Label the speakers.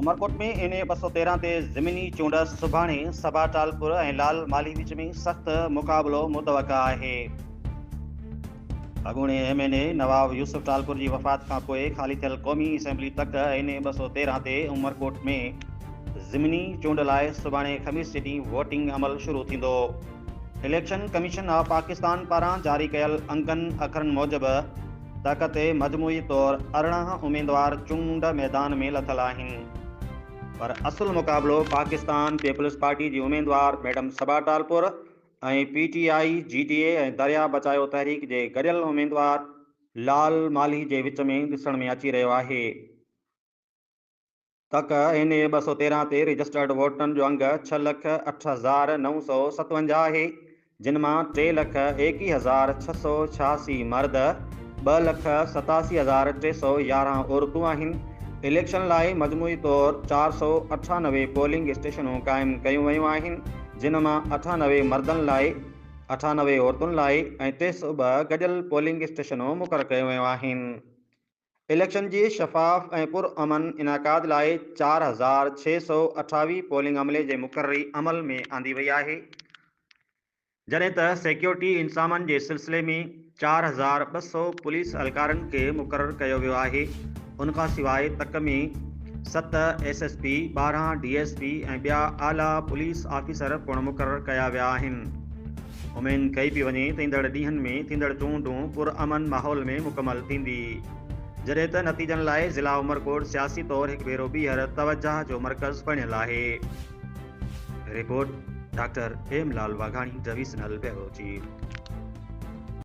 Speaker 1: Umerkot ۾ N اي 213 تي ضمني چونڊ سڀاڻي صبا ٽالپر ۽ لال مالهي وچ ۾ سخت مقابلو متوقع آهي. اڳوڻي M N A Nawab Yousuf Talpur جي وفات کانپوء خالي ٿيل قومي اسيمبلي تڪ اين اي 213 تي عمرڪوٽ ۾ ضمني چونڊ لاء سڀاڻي خميس جي ڏينهن ووٽنگ عمل شروع ٿيندو. اليڪشن ڪميشن آف پاڪستان پاران جاري ڪيل انگن اکرن موجب تڪ تي مجموعي طور 18 اميدوار چونڊ ميدان ۾ لٿل آهن پر اصل مقابلو پاڪستان پيپلز پارٽي جي اميدوار madam Saba Talpur ۽ P T I, G D A ۽ Darya Bachayo Tehreek جي گڏيل اميدوار لال مالهي جي وچ ۾ ڏسڻ ۾ اچي رهيو آهي. تڪ اين اي 213 تي رجسٽرڊ ووٽرن جو انگ ڇهه لک 8957 آهي، جن مان ٽي لک 21686 مرد، ٻه لک 87311 عورتون آهن. اليڪشن لاء مجموعي طور 498 پولنگ اسٽيشنون قائم ڪيون ويون آهن، جن مان 98 مردن لاء، 98 عورتن لاء ۽ 302 گڏيل پولنگ اسٽيشنون مقرر ڪيون ويون آهن. اليڪشن جي شفاف ۽ پرامن انعقاد لاء 4628 پولنگ عملي جي مقرري عمل ۾ آندي وئي آهي، جڏهن ته سيڪيورٽي انتظامن جي سلسلي ۾ 4200 پوليس اهلڪارن کي مقرر ڪيو ويو آهي. ان کان سواء تڪ ۾ ست S S P, 12 D S P ۽ ٻيا اعليٰ پوليس آفيسر پڻ مقرر ڪيا ويا آهن. اميد ڪئي پئي وڃي ته ايندڙ ڏينهن ۾ ٿيندڙ چونڊون پرامن ماحول ۾ مڪمل ٿيندي. جڏهن ته نتيجن لاء ضلع عمرڪوٽ سياسي طور هڪ ڀيرو ٻيهر توجهه جو مرڪز بڻيل آهي. Report, doctor Hem Lal Waghani, divisional bureau chief.